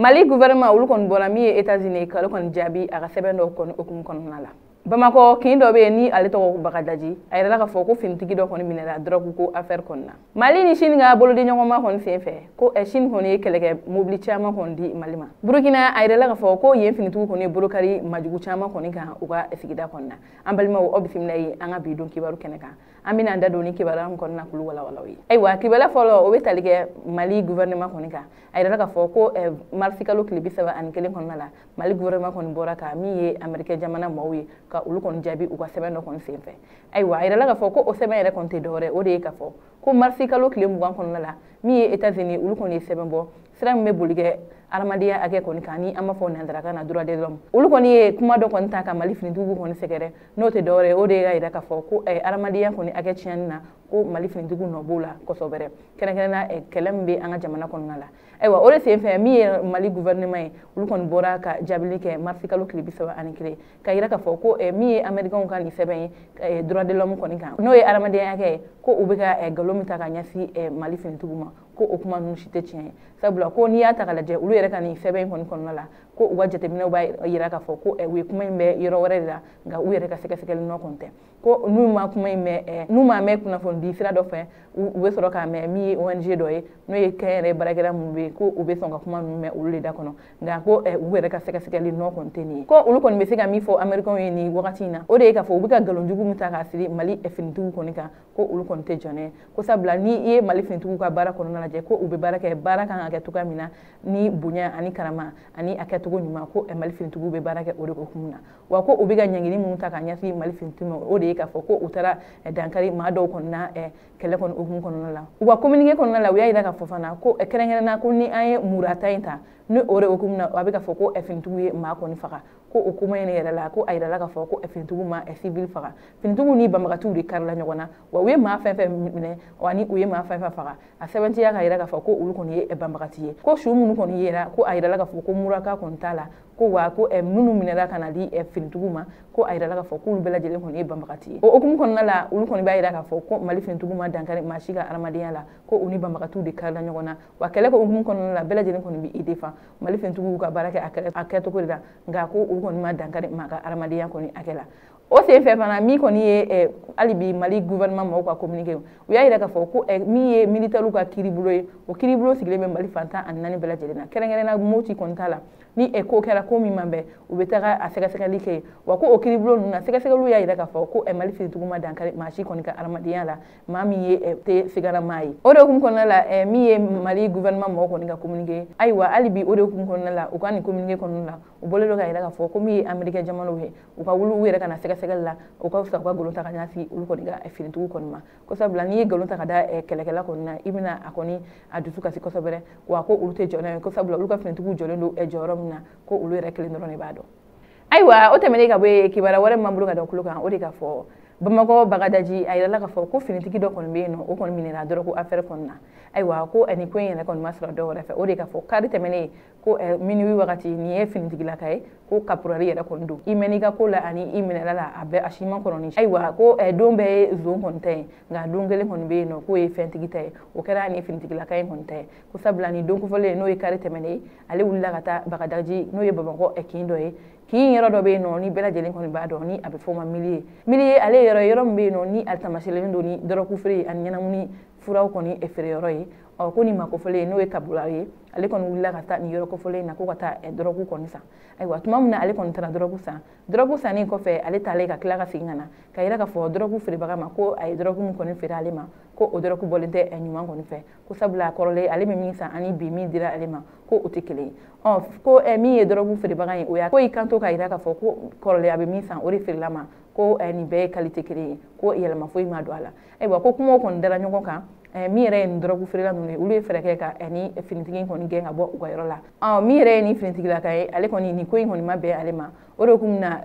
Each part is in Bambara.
Mali gouvernement olu kɔni bɔra min ye États-Unis k'ale kɔni jaabi a ka sɛbɛn dɔw kɔni hukumu kɔnɔna la. Bamakɔ kin dɔ bɛ yen ni ale tɔgɔ Bagadaji, a yirala k'a fɔ ko finitigi dɔ kɔni minɛra drogue ko affaire kɔni na. Mali ni Chine ka bolodiɲɔgɔnma kɔni senfɛ ko Chine kɔni ye kɛlɛkɛ mobili caman kɔni di Mali ma. Burukina, a yirala k'a fɔ ko yen finitigiw kɔni ye bolokari majugu caman kɔni kan u ka sigida kɔni na. An balimaw, aw bisimila ye an ka bi don kibaru kɛnɛ kan. An bɛna an da don ni kibaruya kɔnɔna na k'olu walawala aw ye. Ayiwa, kibaruya fɔlɔ, o bɛ tali kɛ Mali gouvernement kɔni kan. A yirala k'a fɔ ko marisi kalo tile 31 kɔnɔna la, Mali gouvernement kɔni bɔra ka min ye Amérique jamana maaw ye ka olu kɔni jaabi u ka sɛbɛn dɔ kɔni senfɛ. Ayiwa, a yirala k'a fɔ ko o sɛbɛn yɛrɛ kɔni tɛ dɔwɛrɛ, o de ye k'a fɔ ko marisi kalo tile 20 kɔnɔna la, min ye États-Unis, olu kɔni ye sɛbɛn bɔ sira min bɛ boli kɛ adamadenya hakɛ kɔni kan, ni an b'a fɔ nanzarakan na droit de l'homme. Olu kɔni ye kuma dɔ kɔni ta ka Mali finitigiw kɔni sɛgɛrɛ, n'o tɛ dɔwɛrɛ, o de y'a yira k'a fɔ ko adamadenya kɔni hakɛ tiɲɛni na, ko Mali finitigiw nɔ b'o la kosɛbɛ, kɛrɛnkɛrɛnnenya kɛlɛ min bɛ an ka jamana kɔnɔna la. Ayiwa, o de senfɛ, min ye Mali gouvernement ye, olu kɔni bɔra ka jaabili kɛ marisi kalo tile 31, ka yira k'a fɔ ko min ye américains ka nin sɛbɛn ye droit de l'homme kɔni kan, n'o ye adamadenya hakɛ ye, ko u bɛ ka nkalon min ta ka ɲɛsin Mali finitigiw ma, ko o kuma ninnu si tɛ tiɲɛ ye. Sabula ko n'i y'a ta k'a lajɛ, olu yɛrɛ ka nin sɛbɛn in kɔni kɔnɔna la, ko u ka jateminɛw b'a yira k'a fɔ ko u ye kuma in mɛn yɔrɔ wɛrɛ de la, nka u yɛrɛ ka sɛgɛsɛgɛli nɔ kɔni tɛ. Ko n'u ma kuma in mɛn, n'u m'a mɛn kunnafoni sira dɔ fɛ, u bɛ sɔrɔ k'a mɛn min ye ONG dɔ ye, n'o ye kɛnyɛrɛye baarakɛla minnu bɛ yen, ko u bɛ sɔn ka kuma ninnu mɛn olu de da kɔnɔ, nka ko u yɛrɛ ka sɛgɛsɛgɛli nɔ kɔni tɛ nin ye. Ko olu kɔni bɛ se ka min fɔ américains ye nin wagati in na, o de ye k'a fɔ u bɛ ka nkalonjugu min ta k'a siri Mali finitigiw kɔni kan, ko olu kɔni tɛ jɔn ye. Ko sabula ni i ye Mali finitigiw ka baara kɔnɔna lajɛ, ko u bɛ baara kɛ, baara kan ka kɛ cogoya min na ni bonya ani karama ani a kɛcogo ɲuman, ko Mali finitigiw bɛ baara kɛ o de hukumu na. Wa ko u bɛ ka ɲangili minnu ta k'a ɲɛsin Mali finitigiw ma, o de ye k'a fɔ ko u taara dankari maa dɔw kɔni na kɛlɛ kɔni hukumu kɔnɔna la. U ka communiqué kɔnɔna la, u y'a yira k'a fɔ fana ko kɛrɛnkɛrɛnnenya ko ni an ye murata in ta, ni o de hukumu na, a bɛ k'a fɔ ko finitigiw ye maa kɔni faga, ko o kuma in yɛrɛ la, ko a yirala k'a fɔ ko finitigiw ma civil faga, finitigiw ni banbagatiw de karila ɲɔgɔn na, wa u ye maa fɛn fɛn minɛ, wa ni u ye maa fɛn fɛn faga, a sɛbɛntiya k'a yira k'a fɔ ko olu kɔni ye banbagati ye. Ko su minnu kɔni yera, ko a yirala k'a fɔ ko muraka kɔni t'a la, ko wa ko minnu minɛla ka na di finitigiw ma, ko a yirala k'a fɔ k'olu bɛɛ lajɛlen kɔni ye banbagati ye. O hukumu kɔnɔna la, olu kɔni b'a yira k'a fɔ ko Mali finitigiw ma dankari maa si ka adamadenya la, ko u ni banbagatiw de karila ɲɔgɔn na, wa kɛlɛ ko hukumu kɔnɔna la, bɛɛ lajɛlen kɔni bɛ i defan. Mali finitigiw ka baara kɛ a kɛcogo de la, nka ko olu kɔni ma dankari maa ka adamadenya kɔni hakɛ la. O senfɛ fana, min kɔni ye hali bi Mali gouvernement mɔgɔw ka communiqué, u y'a yira k'a fɔ ko min ye militaires ka kiiribulon ye, o kiiribulon sigilen bɛ Mali fan 14 bɛɛ lajɛlen na, kɛrɛnkɛrɛnnenya Mopti kɔni t'a la. Ni ko kɛra ko min man bɛn, u bɛ taga a sɛgɛsɛgɛli kɛ. Wa ko o kiiribulon ninnu na, sɛgɛsɛgɛliw y'a yira k'a fɔ ko Mali finitigiw ma dankari maa si kɔni ka adamadenya la, maa min ye tɛ sigara maa ye. O de hukumu kɔnɔna la, min ye Mali gouvernement mɔgɔw kɔni ka communiqué, ayiwa, hali bi o de hukumu kɔnɔna la, u ka nin communiqué kɔnɔna la, u bɔlen don k'a yira k'a fɔ ko min ye Amérique jamanaw ye, u ka wuli u yɛrɛ ka na sɛgɛsɛgɛli la, u ka fisa u ka nkalon ta ka ɲɛsin olu kɔni ka finitigiw kɔni ma. Ko sabula n'i ye nkalon ta ka da kɛlɛkɛla kɔni na, i bɛna a kɔni a dusu kasi kosɛbɛ. Wa ko olu tɛ jɔ n'a ye, ko sabula olu ka finitigiw jɔlen don jɔyɔrɔ min na, ko olu yɛrɛ kelen dɔrɔn de b'a dɔn. Ayiwa, o tɛmɛnen ka bɔ yen, kibaruya wɛrɛ min b'an bolo ka da tulo kan, o de k'a fɔ Bamakɔ Bagadaji, a yirala k'a fɔ ko finitigi dɔ kɔni bɛ yen nɔ, o kɔni minɛna dɔrɔgu affaire kɔni na. Ayiwa, ko nin ko in yɛrɛ kɔni ma sɔrɔ dɔw wɛrɛ fɛ, o de k'a fɔ kari tɛmɛnen ko minuit wagati, nin ye finitigilaka ye, ko caporal yɛrɛ kɔni don, i mɛn'i ka ko la ani i minɛla la, a bɛɛ a si man kɔrɔ ni. Ayiwa, ko don bɛɛ ye zon kɔni ta ye, nka don kelen kɔni bɛ yen nɔ k'o ye fɛntigi ta ye, o kɛra ni finitigilaka in kɔni ta ye. Ko sabula ni don kofɔlen, n'o ye kari tɛmɛnen, ale wulila ka taa Bagadaji, n'o ye Bamakɔ kin dɔ ye, kin yɔrɔ dɔ bɛ yen nɔ ni bɛɛ lajɛlen kɔni b'a dɔn, ni a bɛ fɔ o ma miliye. Miliye ale ye yɔrɔ ye, yɔrɔ min bɛ yen nɔ ni a taamasiyɛlen don ni dɔrɔgu feere ani ɲɛnamini furaw kɔni feere yɔrɔ ye. Ɔ ko nin maa kofɔlen, n'o ye caporal ye, ale kɔni wulila ka taa nin yɔrɔ kofɔlen in na ko ka taa dɔrɔgu kɔni san. Ayiwa, tuma min na ale kɔni taara dɔrɔgu san, dɔrɔgu sannen kɔfɛ, ale taalen ka tila ka segin ka na ka yira k'a fɔ dɔrɔgu feerebaga ma ko a ye dɔrɔgu min kɔni feere ale ma, ko o dɔrɔgu bɔlen tɛ ɲuman kɔni fɛ, ko sabula kɔrɔlen ale bɛ min san ani bi min dira ale ma, ko o tɛ kelen ye. Ɔ ko min ye dɔrɔgu feerebaga ye, o y'a ko i kanto k'a yira k'a fɔ ko kɔrɔlen a bɛ min san, o de feerela ma, ko nin bɛɛ ye qualité kelen ye, ko yɛlɛma foyi ma don a la. Ayiwa, ko kumaw kɔni dara ɲɔgɔn kan. Min yɛrɛ ye nin dɔrɔgu feerela ninnu ye, olu ye fɛɛrɛ kɛ ka ni finitigi in kɔni gɛn ka bɔ u ka yɔrɔ la. Ɔ min yɛrɛ ye nin finitigilaka ye, ale kɔni nin ko in kɔni ma bɛn ale ma, o de kun na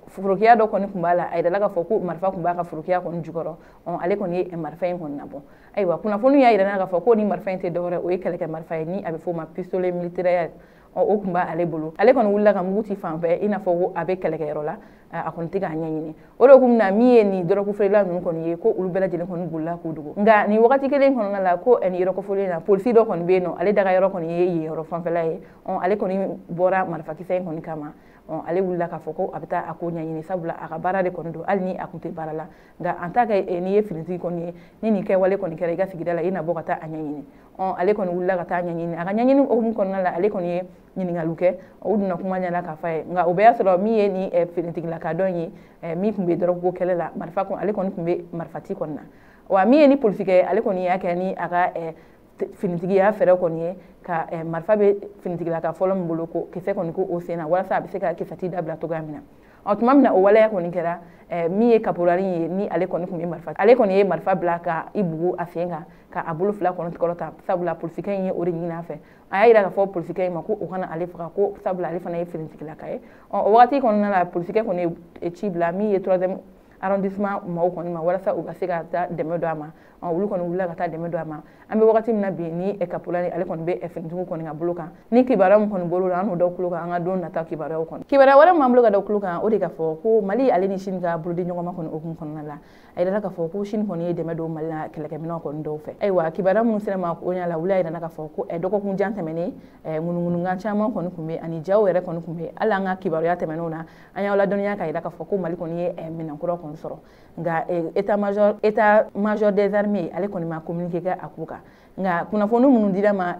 forokiya dɔ kɔni tun b'a la, a yirala k'a fɔ ko marifa tun b'a ka forokiya kɔni jukɔrɔ. Ɔ ale kɔni ye marifa in kɔni nabɔ. Ayiwa, kunnafoni y'a yira k'a fɔ ko ni marifa in tɛ dɔwɛrɛ, o ye kɛlɛkɛ marifa ye, ni a bɛ f'o ma pistolet militaire. O tun b'ale bolo, ale kɔni wulila ka mugu ci fan fɛ i n'a fɔ ko a bɛ kɛlɛkɛyɔrɔ la, a kɔni tɛ k'a ɲɛɲini. O de kun na min ye nin dɔrɔgu feerela ninnu kɔni ye, ko olu bɛɛ lajɛlen kɔni bolila k'u dogo. Nka nin wagati kelen kɔnɔna la, ko nin yɔrɔ kofɔlen na, polisi dɔ kɔni bɛ yen nɔ, ale daga yɔrɔ kɔni ye yen yɔrɔ fanfɛla ye. Ale kɔni bɔra marifakisɛ in kɔni kama. Ale wulila k'a fɔ ko a bɛ taa a ko ɲɛɲini, sabula a ka baara de kɔni don, hali ni a kun tɛ baara la. Nka en tant que n'i ye finitigi kɔni ye, ni nin kɛwale kɔni kɛra i ka sigida la, i na bɔ ka taa a ɲɛɲini. Ale kɔni wulila ka taa ɲɛɲini. A ka ɲɛɲini hukumu kɔnɔna la, ale kɔni ye ɲininkaliw kɛ, o donna kuma ɲɛna k'a f'a ye. Nka o bɛɛ y'a sɔrɔ min ye nin finitigilaka dɔ ye, min tun bɛ dɔrɔgu ko kɛlɛ la, marifa ale kɔni tun bɛ marifati kɔni na. Wa min ye ni polisikɛ, ale kɔni y'a kɛ ni a ka finitigiya fɛɛrɛ kɔni ye ka marifa bɛ finitigilaka fɔlɔ min bolo, ko kisɛ kɔni ko o sen na, walasa a bɛ se ka kisɛti dabila cogoya min na. Tuma min na o waleya kɔni kɛra, min ye kaporali ye, ni ale kɔni tun bɛ marifa, ale kɔni ye marifa bila ka i bugu a sen kan, ka a bolo fila kɔni kɔrɔta, sabula polisikɛ in ye o de ɲini a fɛ. A y'a jira k'a fɔ polisikɛ in ma ko o kana ale faga, ko sabula ale fana ye finitigilaka ye. O wagati kɔnɔna la, polisikɛ kɔni ye ci bila min ye 3e arrondissement maaw kɔni ma, walasa u ka se ka taa dɛmɛ don a ma. Olu kɔni wulila ka taa dɛmɛ don a ma. An bɛ wagati min na bi, ni kaporali ale kɔni bɛ finitigiw kɔni ka bolo kan. Ni kibaruya min kɔni bolo la, an n'o da tulo kan an ka don nata kibaruyaw kɔnɔ. Kibaruya wɛrɛ min b'an bolo ka da tulo kan, o de k'a fɔ ko Mali ale ni Chine ka bolodi ɲɔgɔnma kɔni hukumu kɔnɔna la, a yirala k'a fɔ ko Chine kɔni ye dɛmɛ don Mali la kɛlɛkɛminɛnw kɔni dɔw fɛ. Ayiwa, kibaruya minnu sera ma o ɲɛ la, olu y'a yira k'a fɔ ko dɔgɔkun jan tɛmɛnen, ŋunuŋunukan caman kɔni tun bɛ, ani jaw yɛrɛ kɔni tun bɛ. Hali an ka kibaruya tɛmɛnenw na, an y'aw ladɔnniya k'a yira k'a fɔ ko Mali kɔni ye minɛn kura kɔni sɔrɔ. Nka état-major des armées ale kɔni ma communiqué kɛ a ko kan. Nka kunnafoni minnu dira ma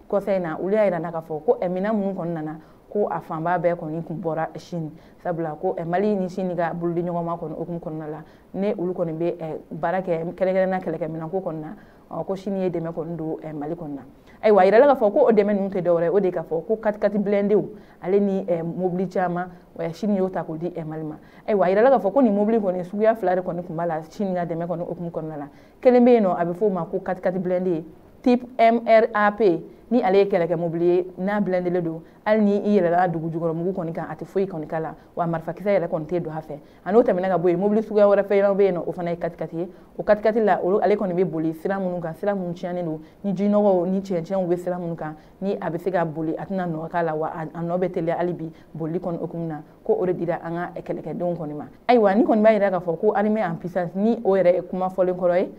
kɔfɛ in na, olu y'a yira k'a fɔ ko minɛn minnu kɔni nana, ko a fanba bɛɛ kɔni kun bɔra Chine, sabula ko Mali ni Chine ka bolodi ɲɔgɔnma kɔni hukumu kɔnɔna la, ne olu kɔni bɛ baara kɛ kɛrɛnkɛrɛnnenya kɛlɛkɛminɛnko kɔni na, ko Chine ye dɛmɛ kɔni don Mali kɔni na. Ayiwa, a yirala k'a fɔ ko o dɛmɛ ninnu tɛ dɔwɛrɛ ye, o de ye k'a fɔ ko katikati blindéw ale ni mobili caman, Chine y'o ta k'o di Mali ma. Ayiwa, a yirala k'a fɔ ko nin mobili kɔni suguya fila de kɔni tun b'a la Chine ka dɛmɛ kɔni hukumu kɔnɔna la. Kelen bɛ yen nɔ, a bɛ f'o ma ko katikati blindé type MRAP, ni ale ye kɛlɛkɛ mobili ye, n'a blindélen don, hali ni i yɛlɛla dugu jukɔrɔ mugu kɔni kan, a tɛ foyi kɔni k'a la, wa marifakisɛ yɛrɛ kɔni tɛ don a fɛ. A n'o tɛmɛna ka bɔ yen, mobili suguya wɛrɛ fɛn bɛ yen nɔ, o fana ye katikati ye. O katikati la, olu ale kɔni bɛ boli sira minnu kan, sira minnu tiɲɛnen don, ni jinɔgɔw ni cɛncɛnw bɛ sira minnu kan, ni a bɛ se ka boli, a tɛna nɔ k'a la, wa a nɔ bɛ teliya hali bi bolili kɔni hukumu na, ko o de dira an ka kɛlɛkɛdenw kɔni ma. Ayiwa, ni kɔni b'a yira k'a fɔ ko armée en puissance, ni o yɛrɛ ye kuma fɔlen kɔrɔ ye,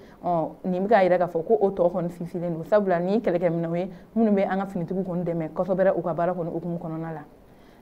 nin bɛ k'a yira k'a fɔ ko o tɔ kɔni sinsinlen don, sabula ni kɛlɛkɛminɛnw ye minnu bɛ an ka finitigiw kɔni dɛmɛ kosɛbɛ u ka baara kɔni hukumu kɔnɔna la.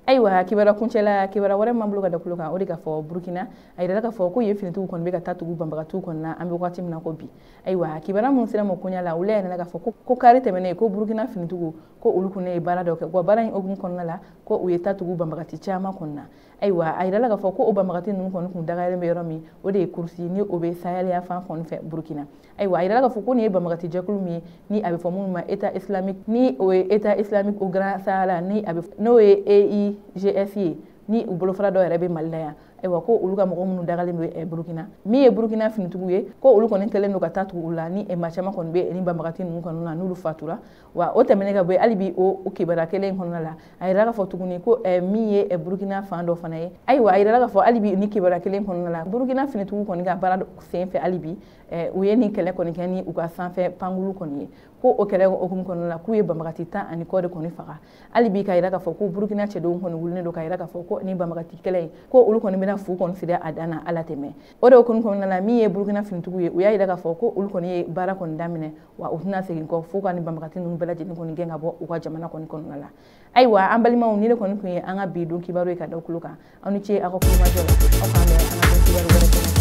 Ayiwa, kibaruya kuncɛla, kibaruya wɛrɛ min b'an bolo ka da tulo kan, o de k'a fɔ Burukina, a yirala k'a fɔ ko yen finitigiw kɔni bɛ ka taa tugu banbagatiw kɔni na, an bɛ wagati min na ko bi. Ayiwa, kibaruya minnu sera ma koɲɛ la, olu y'a yira k'a fɔ ko kari tɛmɛnen, ko Burukina finitigiw ko olu kɔni ye baara dɔ kɛ, wa baara in hukumu kɔnɔna la, ko u ye taa tugu banbagati caman kɔni na. Ayiwa, a yirala k'a fɔ ko o banbagati ninnu kɔni kun dagalen bɛ yɔrɔ min, o de ye Kurusi, ni o bɛ Sahel fan kɔni fɛ Burukina. Ayiwa, a yirala k'a fɔ ko nin ye banbagati jɛkulu min ye, ni a bɛ fɔ minnu ma État islamique, ni o ye État islamique au Grand Sahara, ni a bɛ n'o ye EIGS ye, ni u bolofara dɔw yɛrɛ bɛ Mali la yan. Ayiwa, ko olu ka mɔgɔ minnu dagalen bɛ Burukina, min ye Burukina finitigiw ye, ko olu kɔni kɛlen don ka taa tugu u la, ni maa caman kɔni bɛ ni banbagati ninnu kɔni na, n'olu fatura. Wa o tɛmɛnen ka bɔ yen, hali bi o kibaruya kelen kɔnɔna la, a yirala k'a fɔ tuguni ko min ye Burukina fan dɔ fana ye. Ayiwa, a yirala k'a fɔ hali bi ni kibaruya kelen kɔnɔna la, Burukina finitigiw kɔni ka baara sen fɛ, hali bi u ye nin kɛlɛ kɔni kɛ ni u ka sanfɛ pankulu kɔni ye, ko o kɛlɛ hukumu kɔnɔna la, k'u ye banbagati 10 ani kɔ de kɔni faga. Hali bi k'a yira k'a fɔ ko Burukina cɛdenw kɔni wulilen don k'a yira k'a fɔ ko ni banbagati kɛlɛ in, ko olu kɔni bɛna fu kɔni siri a dan na ala tɛmɛ. O de hukumu kɔnɔna la, min ye Burukina finitigiw ye, u y'a yira k'a fɔ ko olu kɔni ye baara kɔni daminɛ, wa u tɛna segin kɔ fo ka ni banbagati ninnu bɛɛ lajɛlen kɔni gɛn ka bɔ u ka jamana kɔni kɔnɔna la. Ayiwa, an balimaw, ni ne kɔni tun ye an ka bi don kibaru ye ka da tulo kan. Aw ni ce aw ka kulomajɔ la. Aw k'an bɛn an ka don kibaru wɛrɛ kɛnɛ.